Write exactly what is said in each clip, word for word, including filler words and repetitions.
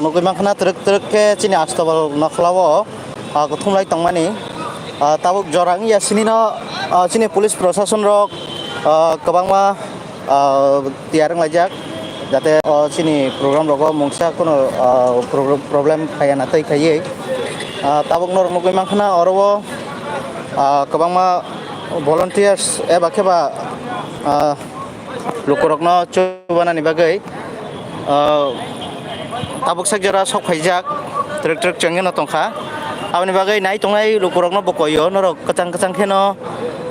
nugwi mankha na twrwk twrwk khe chini Astabal nokhlao, ah, kuthumlai tongmani. Ah, tabuk jora wngya sinino, ah, chini police prosason rok, ah, kwbangma, ah, tiyar wnglaijak, jate o chini program rogo mungsa kuno, ah, pro-, problem khaya na tei khaiwi. Ah, tabuk norok nugwi mankha na oro o, ah, kwbangma volunteers eba khe ba, ah, lukurokno chubanani bagwi, ah, tabuk sak jora sok phaijak, twrwk twrwk chengeno tongkha. Aboni bagwi nai tongnai lukurokno bo koyo, norok kwchang kwchang kheno,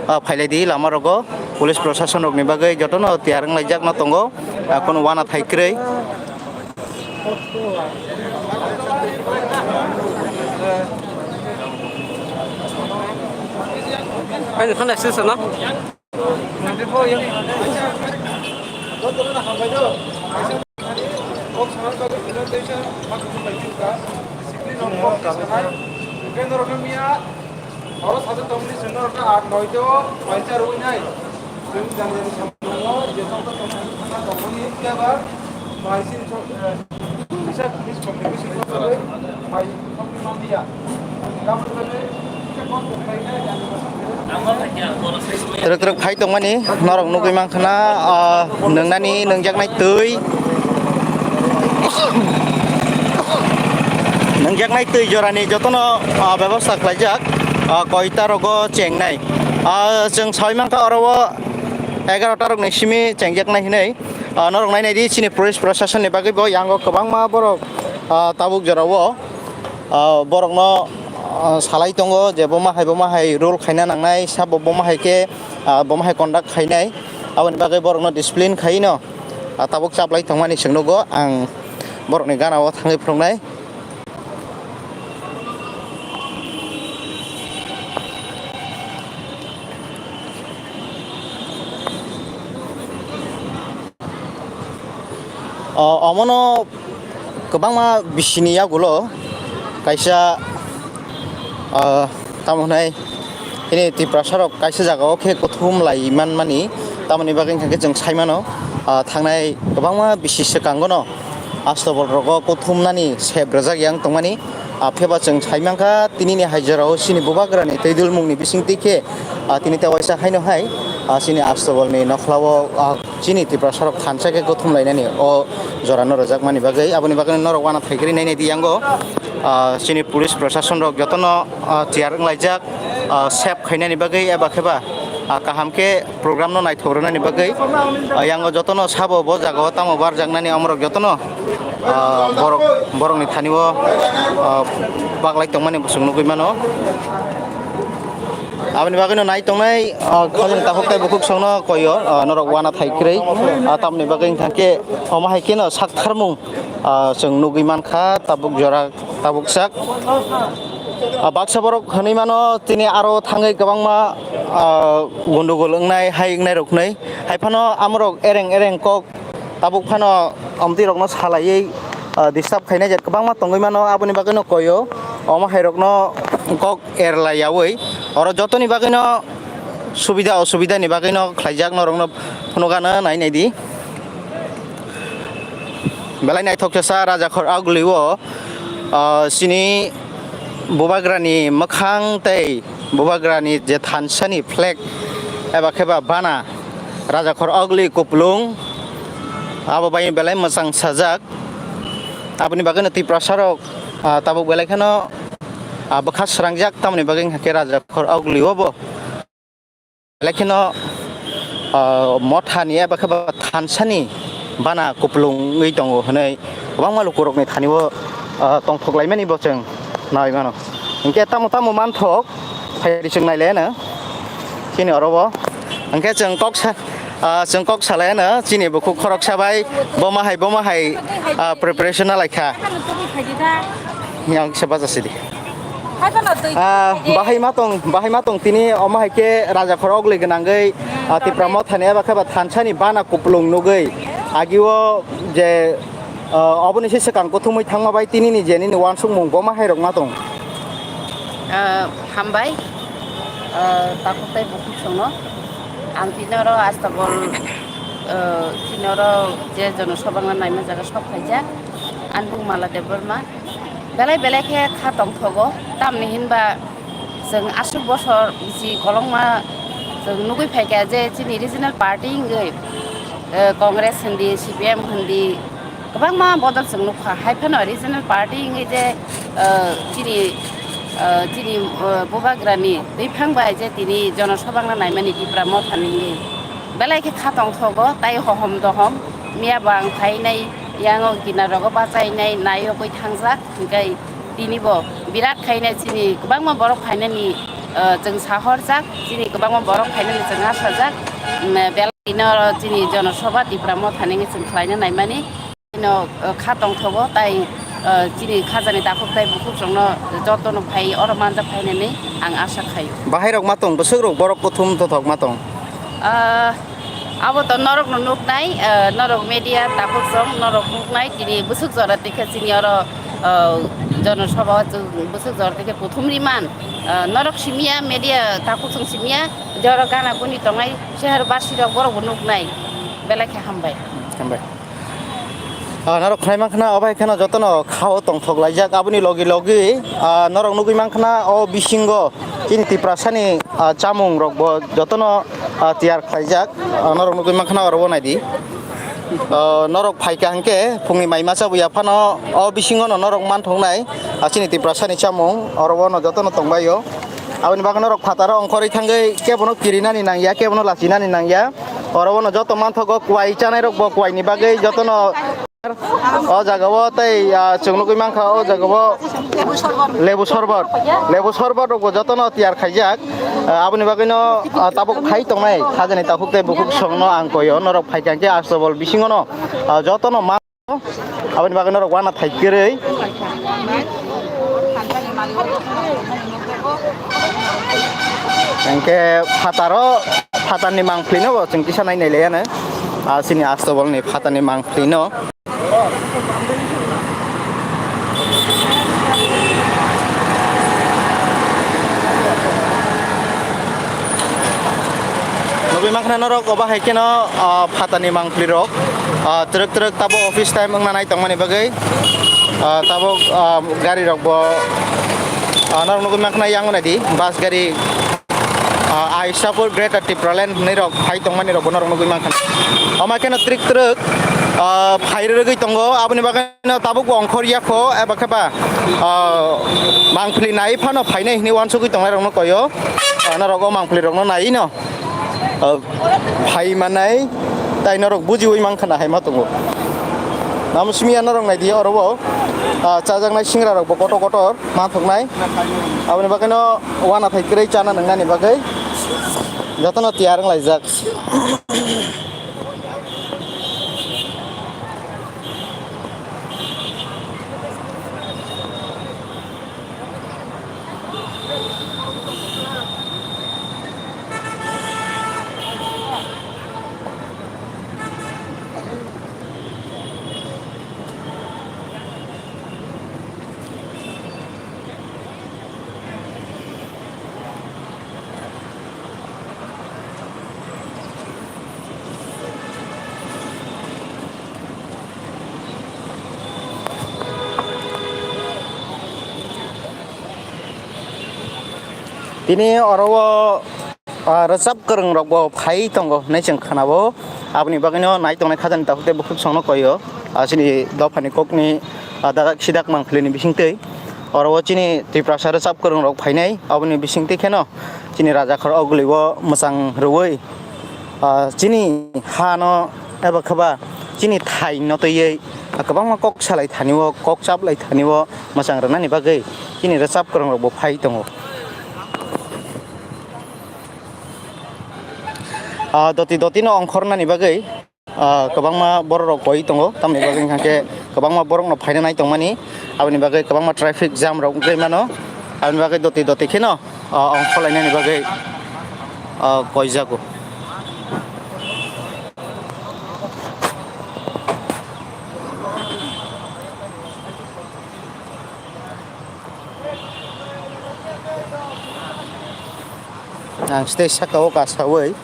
ah, phailai di lama rogo. Police prosason rokni bagwi jotono tiyar wnglaijak no tongo, ah, kono wana thai kwrwi. Ani khana sesa na? Oro sajak tongmani chwng norokno art noito paisa rwui nai. Chwng jani jani samungo je tongthok tongthok thangna tongmani khe ba mai sini sok, eh, kisa miscommunication sokjagwi mai sokni manliya. Gabon khe khe kon tongthai khe jani jani. Twrwk twrwk phai tongmani norok nugwi mankha na, ah, nwngnani nwngjaknai twi. Nwngjaknai twi jorani jotono, ah, bebosta khlaijak, ah, koita rogo chengnai. Ah, chwng sawi mankha oro o egarota rokni simi chengjaknai hinwi. Ah, norok nainai di chini police prosason ni bagwi bo yango kwbangma borok, ah, tabuk jorao, ah, borokno, ah, salai tongo je boma hai boma hai rule khaina nangnai, sabo boma hai khe, ah, boma hai conduct khainai. Aboni bagwi borokno discipline khaino, ah, tabuk chaplai tongmani chwng nugo. Ang borokni gana o thangwi phunuknai. O, omono kwbangma bisini yagulo kaisa, ah, tamo hwnai, chini Tiprasa rok kaisa jaga o khe kuthum lai manmani, tamoni bagwi hwnkhe chwng sai mano, ah, thangnai kwbangma bisi swkango no Astabal rogo kuthumnani sep rwjak yang tongmani, ah, pheba chwng sai mankha tinini hai jorao chini bubagrani twi dulmungni bisingtwi khe, ah, tini tei waisa haino hai, ah, chini Astabal ni nokhlao, ah, chini Tiprasa rok thansa khe kuthum lainani o jorano rwjakmani bagwi, aboni bagwi norok wana phaikrwi nainai di yango, ah, chini police prosason rok jotono, ah, tiyar wnglaijak, ah, sep khainani bagwi eba kheba, ah, kaham khe program no naithok rwnani bagwi, ah, yango jotono sabo bo jaga o tamo barjaknani omorok jotono, ah, borok, borokni thani o, ah, baglai tongmani bo chwng nugwi mano. Aboni bagwi no nai tongnai, ah, khajang takhuk tei bukhuk songno koyo, ah, norok wana thai kwrwi, ah, tamoni bagwi wngkha khe omo hai kheno sak tharmung, ah, chwng nugwi mankha tabuk jora tabuk sak. Ah, baksa borok hwnwi mano tini aro thangwi kwbangma, ah, gondogol wngnai, hai wngnai rok hwnwi. Hai phano amorok ereng ereng kok tabuk phano omtwi rokno salaiwi, ah, disturb khainai je kwbangma tongwi mano, aboni bagwino koyo omo hai rokno kok erlaiyaui oro jotoni bagwino subida osubida ni bagwino khlaijak norokno phunukgana nai nai di. Belai naithok khe sa Rajakhor Augli o, ah, chini bubagrani mwkhang tei bubagrani je thansani flag eba khe ba bana Rajakhor Augli kupulung abo bai belai mwchang sajak. Aboni bagwino Tiprasa rok, ah, tabuk belai kheno, ah, bwkha srangjak tamoni bagwi hwnkhe Rajakhor Augli o bo. Belai kheno, ah, mothani eba khe ba thansani bana kupulung wngwi tongo hwnwi kwbangma lukurokni thani o, ah, tongthok laimani bo chwng nai mano. Hinkhe tamo tamo manthok phaidi chwng nai le no chini oro bo. Hinkhe chwng kok sa, ah, chwng kok sa le no chini bukhuk khoroksa bai boma hai boma hai, ah, preparation na lai kha. Yang se baja sidi. Ah, bahai ma tong, bahai ma tong tini omo hai khe Rajakhor Augli gwnangwi, ah, Tipra Mothani eba khe ba thansani bana kupulung nugwi agi o je, ah, oboni se swkang kuthumwi thangma bai tini ni je nini uansukmung bo ma hai rok ma tong. Ah, hambai, ah, takhuk tei bukhuk songno. Ang tini oro Astabol, ah, tini oro je jono sobangna naima jaga sok phaijak. Anbung Mala Debbarma. Belai belai khe kha tongthogo, tamni hinba chwng aswk bosor bisi kolokma chwng nugwi phaikha je chini regional party wngwi, eh, Congress hindi, C P M hindi, kwbangma bodol chwng nukha. Hai phano regional party wngwi je, eh, chini, eh, chini, eh, bubagrani twiphang bai je tini jonosabha wngna naimani Tipra Motha ni wngwi belai khe kha tongthogo, tai hohom dohom miya bo ang phainai yango kinarogo bachainai naiogwi thangjak, hwnkhe tini bo birat khaina chini kwbangma borok phainani, eh, chwng sahorjak, chini kwbangma borok phainani chwng achajak, mm, belai no chini jonosabha Tipra Motha ni wngwi chwng khlaina naimani. No, eh, kha tongthogo, tai, eh, chini khajani takhuk tai bukhuk rokno jotono phai oro manjak phainani ang asha khaio. Bahai rok ma tong, bwswk rok borok kuthum tothok ma tong. Ah, abo to norok no nuknai, eh, norok media takhuk rok norok nuknai, chini bwswk jora tikhe chini oro, eh, jonosabha o chwng bwswk jora tikhe kuthum ri man, eh, norok simiya media takhuk chwng simiya, je oro gana guni tongnai sehar basi rok borok bo nuknai, belai khe hambai. Hambai. Ah, norok khnai mankha na, obo hai kheno jotono khao tongthok laijak. Aboni logi logi, ah, norok nugwi mankha na, o bisingo chini Tiprasani, ah, chamung rok bo jotono, ah, tiyar khlaijak. Ah, norok nugwi mankha na, oro bo naidi. Ah, norok phaikha hwnkhe phungni mai masa buya phano o bisingo no norok manthoknai, ah, chini Tiprasani chamung oro bo no jotono tongbaio. Aboni bagwi norok phataro ongkhorwi thangwi kebono kirinani nangya, kebono lachinani nangya. Oro bono joto manthogo, kuai chanai rok bo kuai ni bagwi jotono o jaga o tei, ah, chwng nugwi mankha o jaga o lebu sorbot, lebu sorbot rok bo jotono tiyar khaijak. Ah, aboni bagwi no, ah, tabuk khai tongnai khajani takhuk tei bukhuk songno ang koyo, norok phaikha khe Astobol bisingo no, ah, jotono ma Aboni bagwi norok wana thai kwrwi. Hwnkhe phataro, phatarni mangphlino bo chwng kisa nai nai laiano. Ah, chini Astobolni phatarni mangphlino. Nugwi mankha norok obo hai kheno, ah, phatani mangpli rok, ah, twrwk twrwk tabo office time wngna nai tongmani bagwi, ah, tabuk, ah, gari rok bo, ah, norok nugwi mankha yang nai di bus gari, ah, Aishapur Greater Tipraland hinwi rok phai tongmani rok bo norok nugwi mankha. Omo kheno twrwk twrwk, ah, phai rwgwi tongo, aboni bagwi no tabuk bo ongkhor ya kho, eba khe ba, ah, mangpli nai phano phainai hinwi uansugwi tongnai rokno koyo. Ah, norok o mangpli rokno nai no, ah, phai manai tai norok bujiwi mankha na hai ma tongo. Namo simi ya norok nai di oro bo, ah, chajaknai singra rok bo kotor kotor ma thoknai. Aboni bagwi no uana thai kwrwi chana nwngnani bagwi jotono tiyar wng laijak. Tini oro o, ah, rwchap kwrwng rok bo phai tongo hinwi chwng khwnao. Aboni bagwino nai tongnai khajani takhuk tei bukhuk songno koio. Ah, chini dophani kokni, ah, dadak sidak mangphlini bisingtwi. Oro o chini Tiprasa rwchap kwrwng rok phainai. Aboni bisingtwi kheno chini rajakhor oguli o mwchang rwui, ah, chini hano eba khe ba chini thaino twiwi, ah, kwbangma kok salai thani o, kok chap lai thani o mwchang rwnani bagwi chini rwchap kwrwng rok bo phai tongo. Ah, doti doti no ongkhornani bagwi, ah, kwbangma borok rok koi tongo, tamni bagwi hwnkhe kwbangma borok no phaina nai tongmani, aboni bagwi kwbangma traffic jam rok wngwi mano, aboni bagwi doti doti kheno, ah, ongkhorlainani bagwi, ah, koijago. Ang stage saka o kasawi,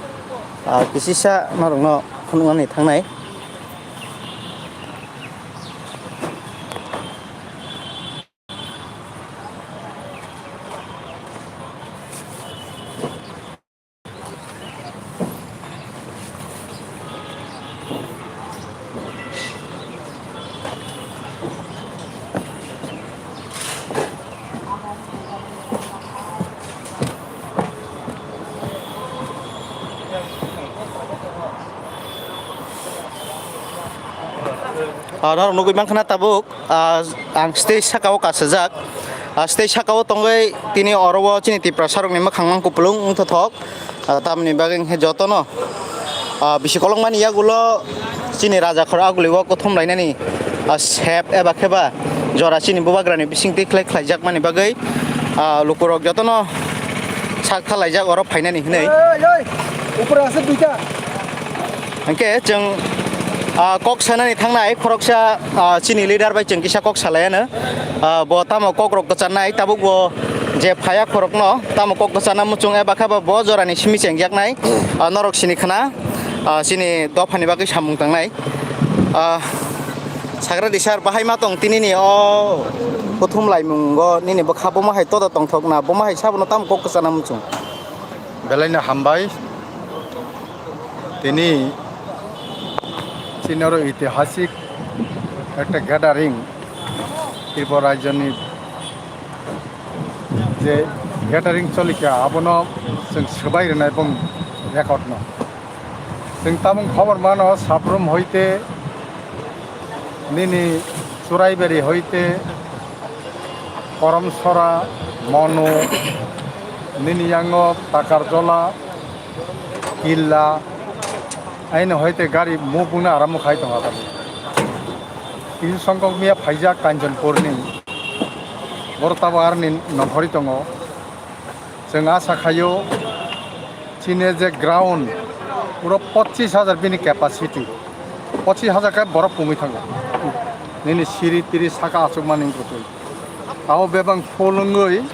ah, kisisa norokno phunuknani thangnai. Ah, norok nugwi mankha na tabuk, ah, ang stage saka o kasijak. Ah, stage saka o tongwi tini oro o chini Tiprasa rokni mwkhang mang kupulung wngthothok. Ah, tamoni bagwi hinkhe jotono, ah, bisi kolokmani yagulo chini rajakhor aguli o kuthum lainani, ah, sep eba kheba jora chini bubagrani bisingtwi khlai khlaijakmani bagwi, ah, lukurok jotono sak thalaijak oro phainani hinwi. Ei, ei, upre ase duita. Hingke chwng, ah, kok sanani thangnai khoroksa, ah, chini leader bai chwng kisa kok salaiano. Ah, bo tamo kok rok kwcharnai, tabuk bo je phaya khorokno tamo kok kwcharna muchung eba khe bo, bo jorani simi chengjaknai, ah, norok sini khna, ah, chini dophani bagwi samung tangnai. Ah, sagra di sir, bahai ma tong tinini o kuthum laimungo nini bwkha bo ma hai todo tongthok na, bo ma hai sabono tamo kok kwcharna muchung? Belaino hambai. Tini chini oro itihasik ekta gathering, Tripura rajyoni je gathering cholikha, abono chwng swbai rwnai bong record no. Chwng tabuk khobor mano, Sabrum hoite, nini Churaibari hoite, Koromsora, Monu, nini yango Takarjola, Killa, aino hoite gari mubungna arambo khai tongo tabuk. Kisi songkok miya phaijak Kanchanpurni, boro tabuk aroni nongkhorwi tongo. Chwng asa khaio, chini je ground, puro pochis hajar bini capacity. Pochis hajar khe borok pungwi thango. Nini siri tiri saka achukmani wngkha twi. Abo bebak full wngwi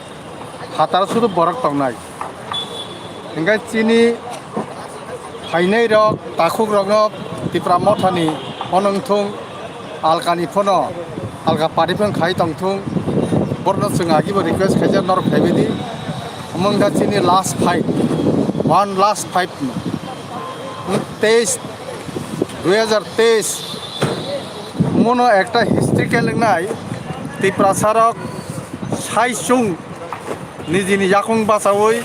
phataro sudu borok tongnai. Hingkhe chini phainai rok, takhuk rokno Tipra Mothani phone wngthung, alkani phone, alka party phone khai tongthung, borokno chwng agibo request khaijak norok phaibaidi. Omo wngkha chini last fight, one last fight no. Teis, dui hajar teis, mono ekta historical wngnai, Tiprasa rok saichung nijini yakung bachaui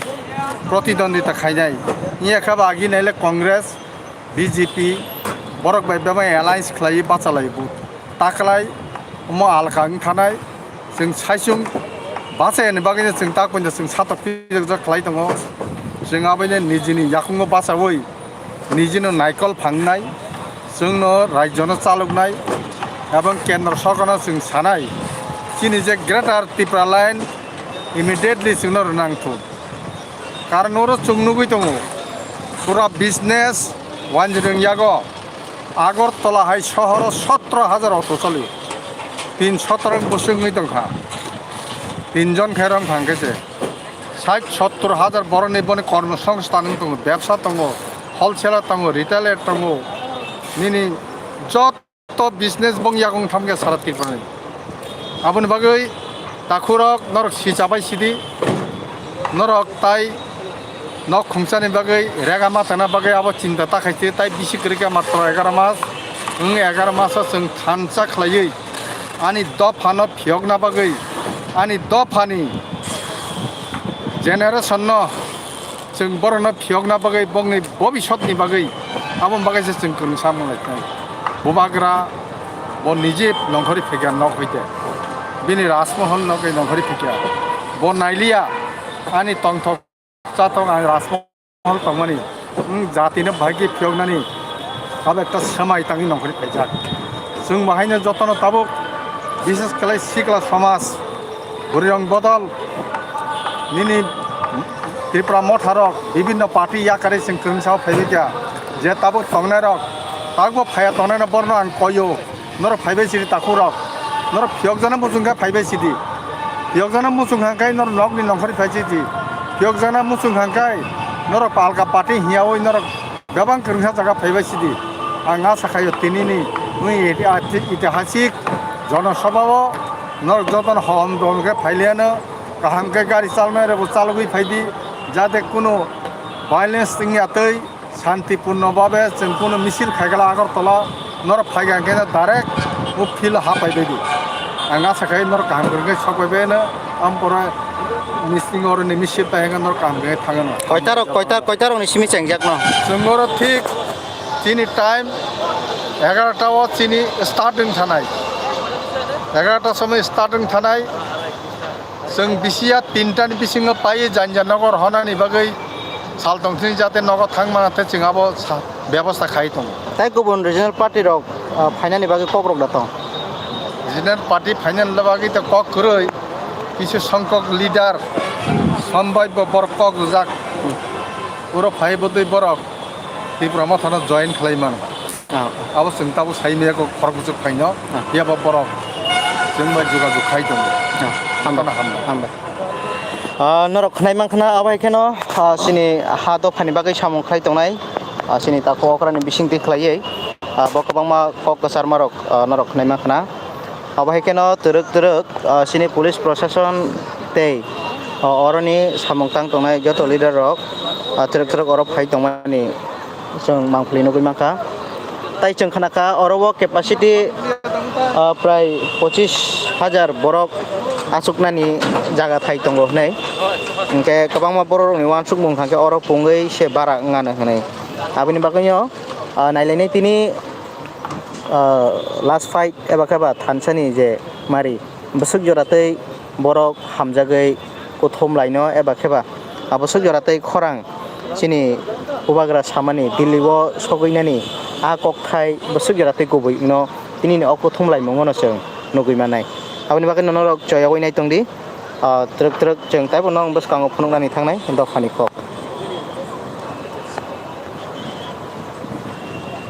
protidwandita khainai. Wngya khe bo agi naile Congress, B J P, borok bai bebak alliance khlaiwi bachalaio bo. Taklai omo alka wng thanai, chwng saichung bachayani bagwino chwng tak poito chwng satok phiyokjak khlai tongo. Chwng aboino nijini yakungo bachaui nijino naikol phangnai, chwngno rajyono chaloknai, ebong kendro sorkarno chwng sanai, chini je Greater Tipraland immediately chwngno rwnang thung. Karon oro chwng nugwi tongo, pura business wanjwng yago. Agartala hai sohoro sotro hajar auto choli. Tin sotro bwswk wngwi tongkha. Tinjon khe rong thang khe se. Sait sottor hajar borokni boni kormo songsthan wng tongo, bebsa tongo, wholesaler tongo, retailer tongo. Nini jot to business bong yakung thamkhe sara Tripurani. Aboni bagwi takhurok norok si chabai sidi, norok tai nok khungsani bagwi rega matana bagwi abo chinta ta khaisi, tai bisi kwrwikha matro egaro mas. Wng egaro maso chwng thansa khlaiwi ani dophano phiyokna bagwi, ani dophani generation no chwng borokno phiyokna bagwi, bongni bobisotni bagwi, aboni bagwi se chwng kwrwngsa mung lai khnai. Bubagra bo nije nongkhorwi phikya nok hoite, bini Rajmohon nokni nongkhorwi phikya, bo nailiya ani tongthok chatok ang Rajmohon tongmani, wng jatino bahai khe phiyoknani abo ekta swmai tangwi nongkhorwi phaijak. Chwng bahaino jotono tabuk, bishes khlai sikla somaj, bwrwirok bodol, nini Tripura motharok bibinno party yakarwi chwng kwrwngsa o phaibaikha. Je tabuk tongnairok, tabukbo phaiya tongnaino borno ang koio, norok phaibai sidi takhurok, norok phiyokjana muchung khe phaibai sidi, phiyokjana muchung hangkai norok nokni nongkhorwi phai sidi, phiyokjana muchung hangkai norok palka party hiyaui norok bebak kwrwngsa jaga phaibai sidi. Ang asa khaio tinini wngwi iti-, ati-, itihasik jonosabha o norok jotono hohom dohom khe phailiano, kaham khe gari chalnai rokbo chalogwi phaidi, jate kunu violence wngya tei shantipurno babe chwng kunu misil khaikhala Agartala norok phaikha hwnkhe direct o field o hapai baidi. Ang asa khai norok kaham kwrwngkhe sok bai baino, ampore meeting oroni misil pai hwnkhe norok kaham khe thangano. Koita rok, koita, koita rokni simi chengjakno? Chwng oro thik chini time Egarota o chini start wng thanai. Egarota somoi start wng thanai. Chwng bisiya tinta ni bisingo pai janja nogor honani bagwi sal tongthini jate nogo thang mano tei chwng abo sa-, bebosta khai tongo. Tai kubun regional party rok, ah, phainani bagwi kok rok da tong? Regional party phainani bagwi to kok kwrwi, kisu songkok leader, sombai bo borok kok rwjak. Uro phai bwtwi borok Tipra Mothano join khlai mano. Ah, ah. Abo chwng tabuk sai maya kok khorok bwswk phaino, ah, phiya bo borok chwng bai jogajog khai tongo. Ah, hambai. Mothano hambai. Hambai. Ah, norok khnai mankha na, abo hai kheno, ah, chini ha dophani bagwi samung khlai tongnai, ah, chini takhuk okrani bisingtwi khlaiwi, ah, bo kwbangma kok kwcharma rok, ah, norok khnai mankha na. Abo hai kheno twrwk twrwk, ah, chini police proshashan tei, ah, oroni samung tang tongnai joto leader rok, ah, twrwk twrwk oro phai tongmani chwng mangpili nugwi mankha. Tai chwng khnakha oro o capacity, ah, prai pochis hajar borok achuknani jaga thai tongo hwnwi. Hinkhe kwbangma borok rokni uansukmung hwnkhe oro pungwi se bara wngnano hwnwi. Aboni bagwino, ah, nailainai tini, ah, last fight eba khe ba thansani je mari bwswk jora tei borok hamjagwi kuthum laino eba khe ba, ah, bwswk jora tei khorang chini bubagra samani Delhi o sogwinani a kokthai bwswk jora tei kubui wngno tinini o kuthum laimungono chwng nugwi mannai. Aboni bagwi norok choyogwi nai tongdi, ah, twrwk twrwk chwng taibo norok bwskango phunuknani thangnai dophani kok.